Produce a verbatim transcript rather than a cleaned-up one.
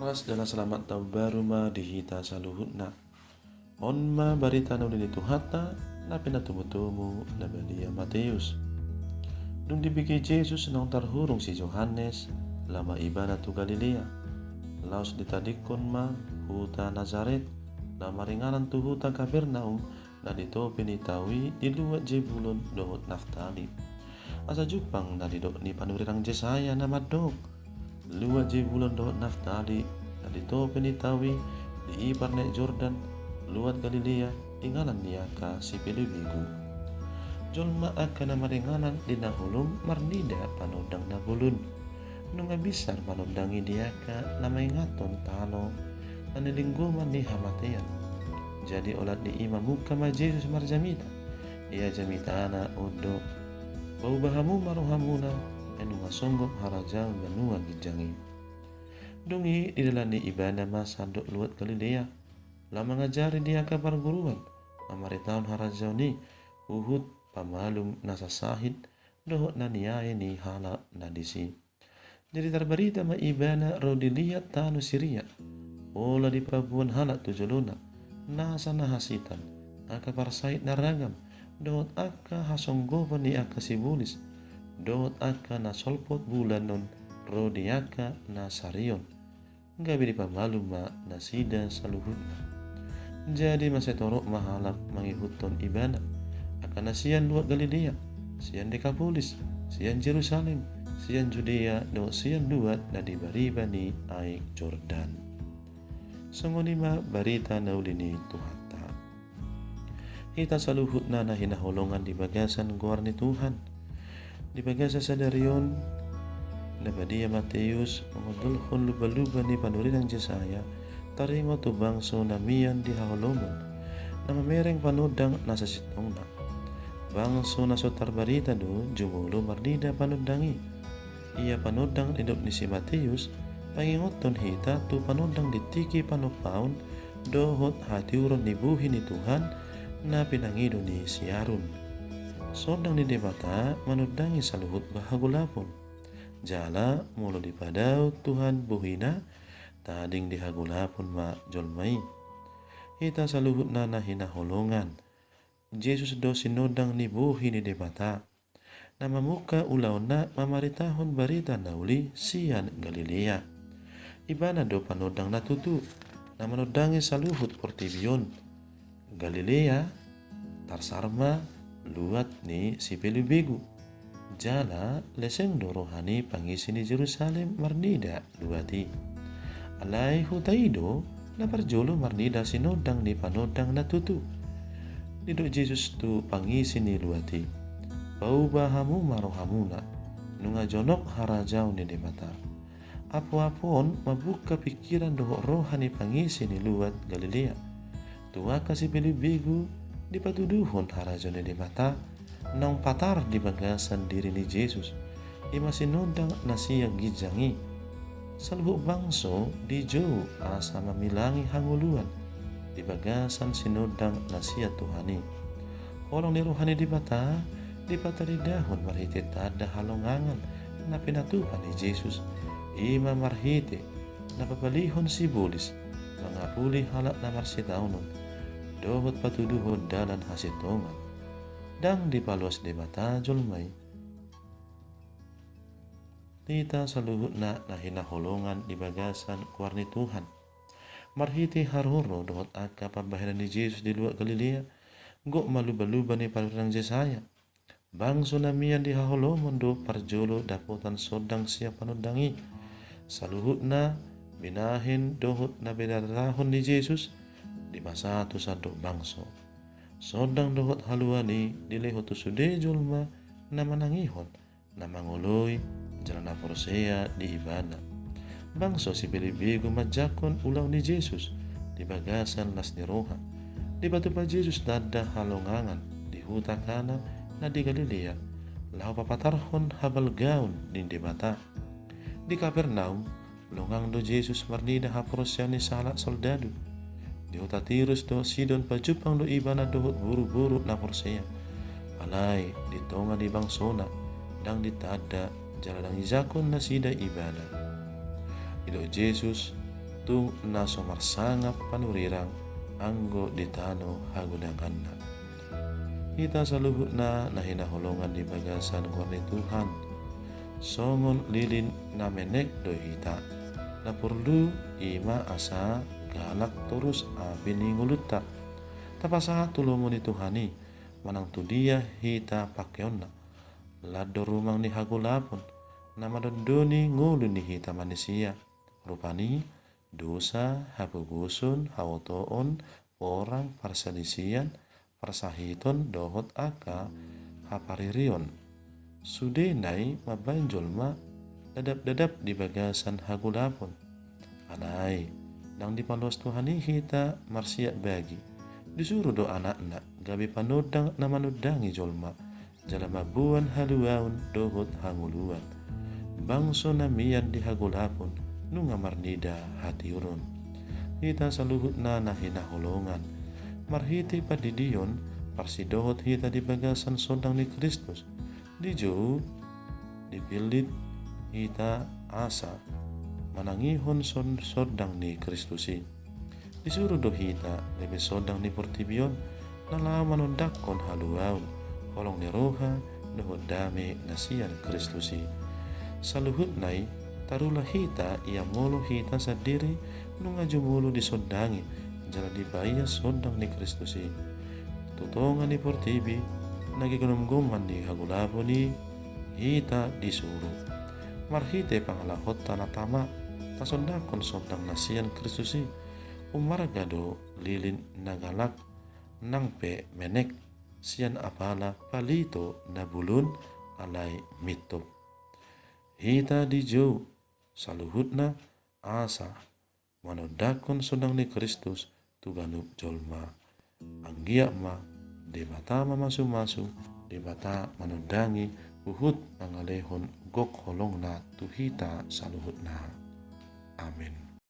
Horas jala selamat tahun baru ma di hita saluhutna. On ma barita na uli ni Tuhanta, na pinatumu-tumu na badia Mateus. Dung dibege Jesus naung tarhurung si Johannes, laho ma ibana tu Galilea. Laos ditadingkon ma huta Nasaret, laho maringanan tu huta Kapernaum, na di topi ni tao i di luat Jebulon dohot Naftali. Asa jumpang na didok ni panurirang Jesaya na mandok: Luat Jebulon dohot Naftali, na di topi ni tao i, di ipar ni Aek Jordan, luat Galilea, inganan ni angka sipelebegu. Jolma angka na maringanan di na holom marnida panondang na bolon. Nunga binsar panondang i di angka na maingathon tano na nilinggoman ni hamatean. Jadi olat ni i mamungka ma Jesus marjamita. Ia jamitana on do: Pauba hamu ma rohamuna, ai nunga songgop harajaon banua ginjang i. Dung i didalani ibana ma sandok luat Galilea, laho mangajari di angka parguruan, mamaritahon harajaon i, huhut pamalum na sasahit dohot na niae ni halak na disi. Jadi tarbarita ma ibana ro di liat tano Siria, pola dipaboan halak tu jolona, nasa na hasitan, angka parsahit na ragam, dohot angka hasonggopon ni angka sibolis, dohot angka na solpot bulanon ro di angka na sarion. Gabe dipamalum ma nasida saluhutna. Jadi mansai torop ma halak mangihuthon ibana, angka na sian luat Galilea, sian Dekapolis, sian Jerusalem, sian Judea dohot sian luat na di bariba ni Aek Jordan. Songon i ma barita na uli ni Tuhanta. Hita saluhutna na hinaholongan di bagasan goar ni Tuhan. Di bagasan sadari on, na badia Mateus mangondolhon lumbalumbana ni panurirang Jesaya taringot tu bangso na mian di haholomon, na mamereng panondang na sasintongna. Bangso na so tarbarita do jumolo marnida panondang i. Ia panondang na nidok ni si Mateus, pangingothon hita tu panondang di tingki panompaon dohot hatiuron ni bohi ni Tuhan na pinangido ni si Arun. Sondang ni Debata manondangi saluhut hagolapon. Jala molo dipadaot Tuhan bohina, tading di hagolapon ma jolma i. Hita saluhutna na hinaholongan. Jesus do sinondang ni bohi ni Debata, na mamungka ulaonna mamaritahon barita na uli sian Galilea. Ibana do panondang na tutu, na manondangi saluhut portibi on. Galilea, tarsar ma luat ni sipelebegu. Jala leseng do roha ni pangisi ni Jerusalem marnida luat i. Alai huta i do na parjolo marnida sinondang ni panondang na tutu. Didok Jesus tu pangisi ni luat i: Pauba hamu ma rohamuna, nunga jonok harajaon ni Debata. Apoapo on mambuka pingkiran dohot roha ni pangisi ni luat Galilea. Tu angka sipelebegu dipatuduhon harajaon ni Debata naung patar di bagasan diri ni Jesus, i ma sinondang na sian ginjang i. Saluhut bangso dijou asa mamilangi hangoluan di bagasan sinondang na sian Tuhan i. Holong ni roha ni Debata dipataridahon marhite tanda halongangan na pinatupa ni Jesus, i ma marhite na papalihon sibolis, mangapuli halak na marsitaonon, dohot patuduhon dalan hasintongan. Ndang dipaloas Debata jolma i. Hita saluhutna na hinaholongan di bagasan goar ni Tuhan. Marhite haroro dohot angka pambahenan ni Jesus di luat Galilea, gok ma lumbalumbana ni panurirang Jesaya. Bangso na mian di haholomon do parjolo dapotan sondang sian panondang i. Saluhutna binahen dohot na binaritahon ni Jesus dipasahat tu sandok bangso. Sondang dohot haluaon i dilehon tu sude jolma na manangihon, na mangoloi, jala na porsea di Ibana. Bangso sipelebegu manjangkon ulaon ni Jesus di bagasan las ni roha. Dipatupa Jesus tanda halongangan di huta Kana na di Galilea, laho papatarhon habalgaon ni Debata. Di Kapernaum, longang do Jesus marnida haporseaon ni sahalak soldadu. Di huta Tirus dohot Sidon pajumpang do Ibana dohot boruboru na porsea. Alai di tonga ni bangsona, ndang ditanda jala ndang dijangkon nasida Ibana. Didok Jesus, tung na so marsangap panurirang anggo di tano hagodanganna. Hita saluhutna na hinaholongan di bagasan goar ni Tuhan, songon lilin na menek do hita. Na porlu i ma asa galak torus api ni ngolunta. Tapasahat tu lomo ni Tuhan i, manang tu dia hita pangkeonna. Lan do rumang ni hagolapon na madondoni ngolu ni hita manisia, rupani dosa, hapogoson, haotoon, porang, parsalisian, parsahiton dohot angka haparirion. Sudena i mambahen jolma dadap-dadap di bagasan hagolapon. Alai ndang dipaloas Tuhan i hita marsiat bagi. Disuru do anakna gabe panondang na manondangi jolma, jala mamboan haluaon dohot hangoluan. Bangso na mian di hagolapon nunga marnida hatiuron. Hita saluhutna na hinaholongan, marhite pandidion parsidohot hita di bagasan sondang ni Kristus, dijou dipillit hita asa manangihon son-, sondang ni Kristus i. Disuru do hita gabe sondang ni portibi on, na laho manondangkon haluaon, holong ni roha dohot dame na sian Kristus i. Saluhutna i tarula hita ia molo hita sandiri nunga jumolo disondangi jala dipaias sondang ni Kristus i. Tu tonga ni portibi na gegomgoman ni hagolapon i hita disuru. Marhite pangalahonta na tama tasondangkon sondang na sian Kristus i. Ummarga do lilin na galak nang pe menek sian apala palito na bulun alai mintop. Hita dijou saluhutna asa manondangkon sondang ni Kristus tu ganup jolma. Anggiat ma Debata mamasumasu, Debata manondangi huhut mangalehon gok holongna tu hita saluhutna. Amen.